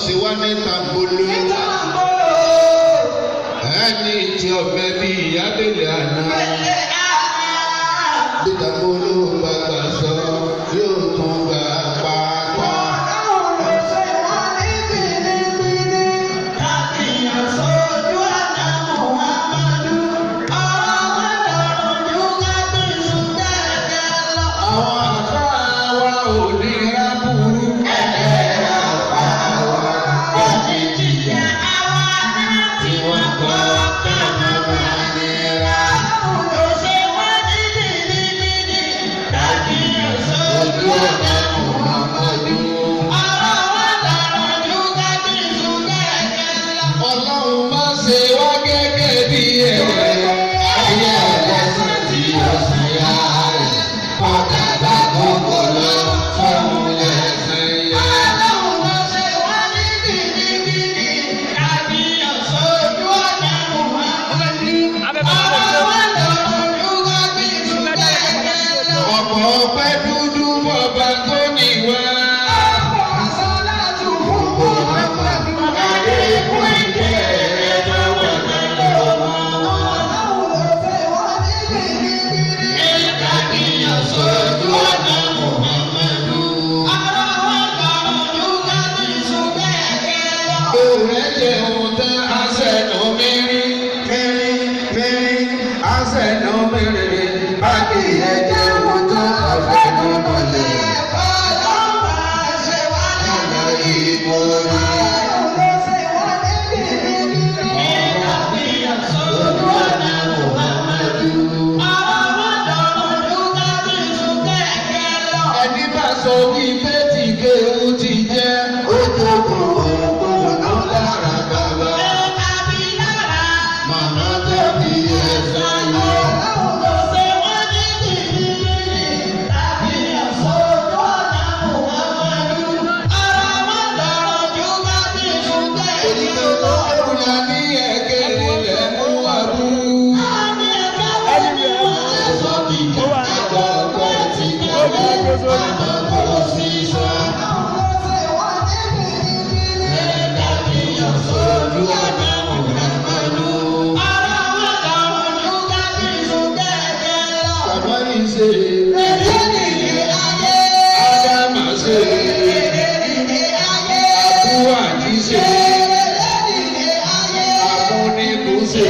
ṣe wá ní tambolo. Ẹni tí ọbẹ̀ bí ìyábẹ̀lẹ̀ àná. Bí tambolo bá gbà sọ, yóò tún gbà pátá. Àwọn àfáà wa ò ní rábùrú. Àfáà wa ò ní jìyà. Tí wọ́n kọ́ káwọn máa nira. Ojú ọ̀nà Muhammadu. Ọlọ́run má ṣe wá gẹ́gẹ́ bí ẹ̀rẹ̀. Ẹyẹ ẹlẹ́sìn tí ó sì yá rẹ̀. Ọ̀kadà gbogbo lọ fún lẹ́sìn yẹn. Ọ̀pọ̀ ọpẹ́ dúdú bọ̀bá tó ní wá. Ojú ọ̀nà Muhammadu. Òrẹ́ jẹun tán aṣẹ́nu mìírí mìírí mìírí aṣẹ́nu mìírí. Adìyẹ jẹun tán aṣẹ́nu mọ̀lẹ́. Ọ̀nà ìmọ̀ràn. Ojú ọ̀nà Muhammadu. Ẹni bá sọ wípé tí kéwú ti jẹ́ ó jókòó ògbóná lára bàbá. Màmá tẹ̀bí ẹ̀ sáyé. Oníkẹ́wù la ní ẹ̀kẹ́ ilẹ̀ mú àbú. Ẹ̀sọ́ kíkà àgbà ọ̀pẹ ti kẹ́lẹ́ àmọ́ kò sí sọ. Ẹ̀ka kìyàn sójú ọ̀nà Muhammadu. Bàbá mi ṣe. Ádámà ṣe. Àbúwàjí ṣe. Àmúnikù ṣe.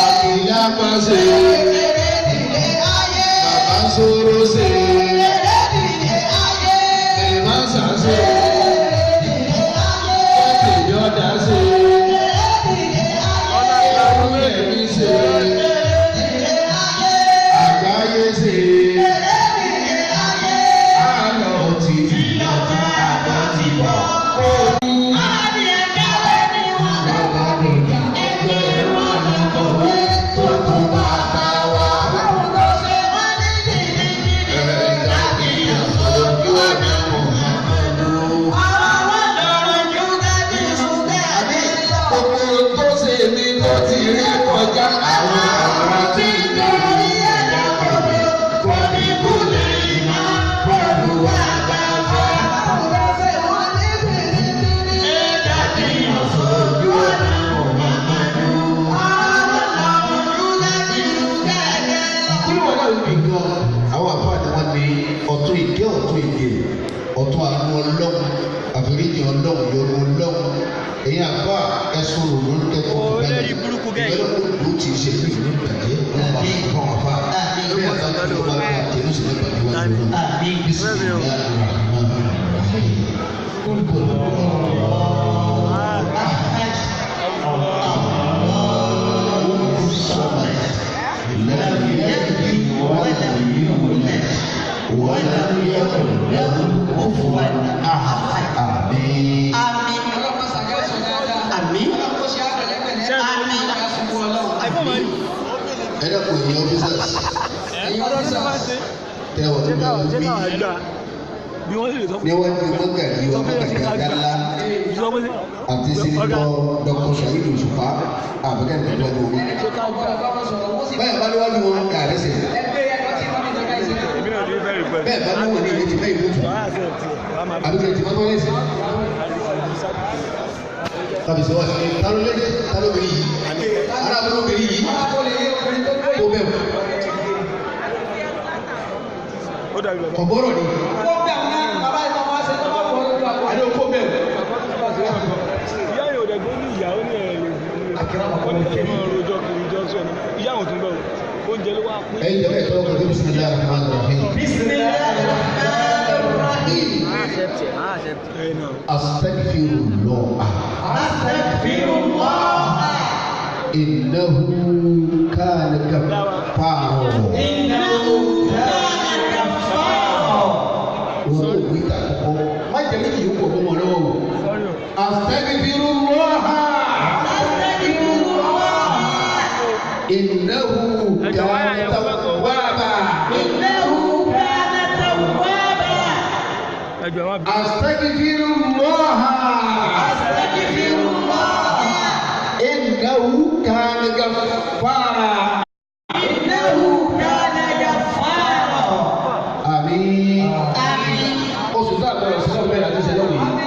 Àbílápá ṣe. Bàbá sóró ṣe. Ẹ̀másà ṣe. Ẹ̀kẹ́yọ̀dá ṣe. Ẹ̀rúyẹ̀mí ṣe. Àgbáyé ṣe. Àlọ́ ti lọ́tún àbọ̀ ti bọ̀. Gbogbo tó ṣe mí tó ti rí kọjá àwọn ọ̀rọ̀ tí ń darí ẹ̀dá kọ̀ọ̀kan kò ní kú lẹ́yìn náà pẹ̀lú àgbàfẹ́. Ẹ̀dá kìyàn sójú ọ̀nà Muhammadu. Kúrò wọn náà wí gan, àwọn àfáà ni wọ́n ní ọ̀tún ìgé ọ̀tún ìgè ọ̀tún àánú ọlọ́run àforíjì ọlọ́run yọnu ọlọ́run èyí àfáà ẹ̀sùn òun kẹ́kọ̀ọ́ Ó lérí burúkú gẹ́ yìí. ìgbẹ́lẹ́ ló ti ṣe fífi ní ìbàjẹ́ wọn bá fún àwọn àfáà bí àbá tó bá bá tẹ̀lé sí ní ìbàjẹ́ wájú ọlọ́run Bismillahirrahmanirrahim. لم يلد ولم يولد ولم يكن له كفوا احد. آمين. Ẹ dákun ẹ̀yin officers tẹ wà Ṣé káwọn lórí ṣé káwọn gbà bí wọ́n sì lè sọ níwájú mọ́gàdì wa mọ́gàdì àgálá sọ pé àti sínítọ̀ Dr. Saheed Òṣùpá àbíkẹ́ ìtọ́jú wọn. ṣé ká gbà Báyọ̀ bá níwájú wọn kà lẹ́sẹ̀ èmi náà ti fẹ́ request. bẹ́ẹ̀ bá níwọ̀n ní ilé ti bẹ́ẹ̀ ìlú tù. Wàá accept ẹ̀. Àbí kìí ti mọ́tò lẹ́sìn. Tàbí sọ wá sí tálọ́ lẹ́sìn tálọ́ obìnrin yìí. Arábìnrin obìnrin yìí kó bẹ́ẹ̀ Ó dàbí bàbá. kọ̀bọ́rọ̀ ni. Adé o kó bẹ́ẹ̀. Ìyá yóò dẹ̀ gbó ní ìyá ó ní ẹ̀ lè ó ní ẹ̀ máa rojọ́ kiri jọ́sọ̀ ni. Ìyá òun tún bẹ̀ wò. Oúnjẹ ló wá pín. Ẹ̀yin jẹ́ bẹ́ẹ̀ tọ́wọ́ pẹ̀lú bisimilahi rahman rahim. Ẹ̀ náà. Astaghfirullah. Innahu kana ghaffara. Wọ́n tó wí ta kọ́kọ́. Má jẹ́ méjì yòókù ọ̀gbọ́n mọ́ lọ́wọ́ o. Sọ́rí o. Astaghfirullah. Innahu kana tawwaba. Ẹjọ́ má bí. Astaghfirullah. Innahu kana ghaffara. Àmín.